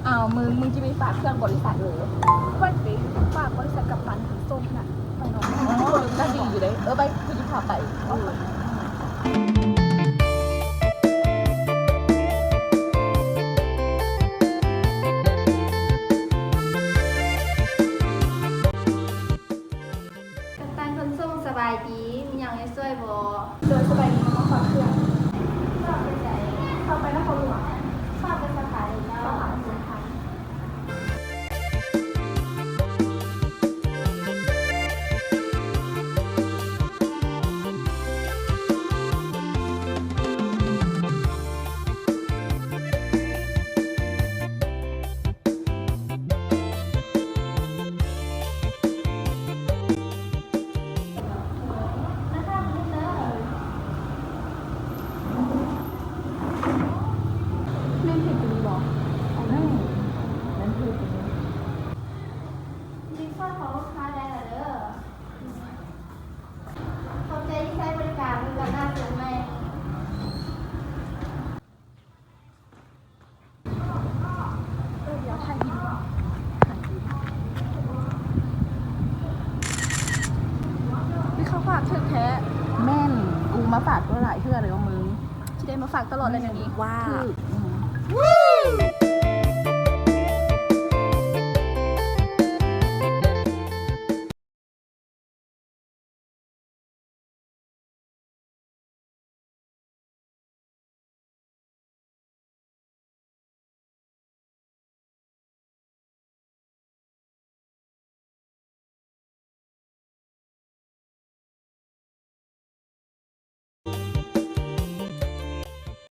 ອ້າວ ມຶງ ມຶງຈະໄປຝາກເຄື່ອງບໍລິສັດເລີຍ? ວ່າຊິໄປຝາກບໍລິສັດກັບຕັນຂົນສົ່ງນະ ໄປເນາະ. ເອີ ກໍດີຢູ່ເດ້. ເອີ ໄປ ກູຊິພາໄປ. ເອີ. ກັບຕັນຂົນສົ່ງ ສະບາຍດີ, ມີຫຍັງໃຫ້ຊ່ວຍບໍ່? ໂດຍ ສະບາຍດີ, ມາຝາກເຄື່ອງ. ຝາກໄປໃສ? ຝາກໄປນະຄອນຫຼວງ. ຝາກໄປສາຂາໃດເຈົ້າ? ສາຂາເຊັນທຣານ. ແມ່ນເພິ່ນອີ່ຫຼີບໍ? ແມ່ນ ແມ່ນເພິ່ນອີ່ຫຼີ. ຍິນດີຊ່ວຍຂອງລູກຄ້າໄດ້ລະເດີ. ຂອບໃຈທີ່ໃຊ້ບໍລິການ, ມີໂອກາດໜ້າເຊີນໃໝ່. ເອີ ດຽວຖ່າຍວິດີໂອ. ມີຂອງຝາກຖືກແທ້. ແມ່ນ, ກູມາຝາກຕົວຫຼາຍເທື່ອແລ້ວມຶງ. ຊິໄດ້ມາຝາກຕະຫຼອດແລ້ວດຽວນີ້. ວ້າວ. ຖືກ. ອືມ.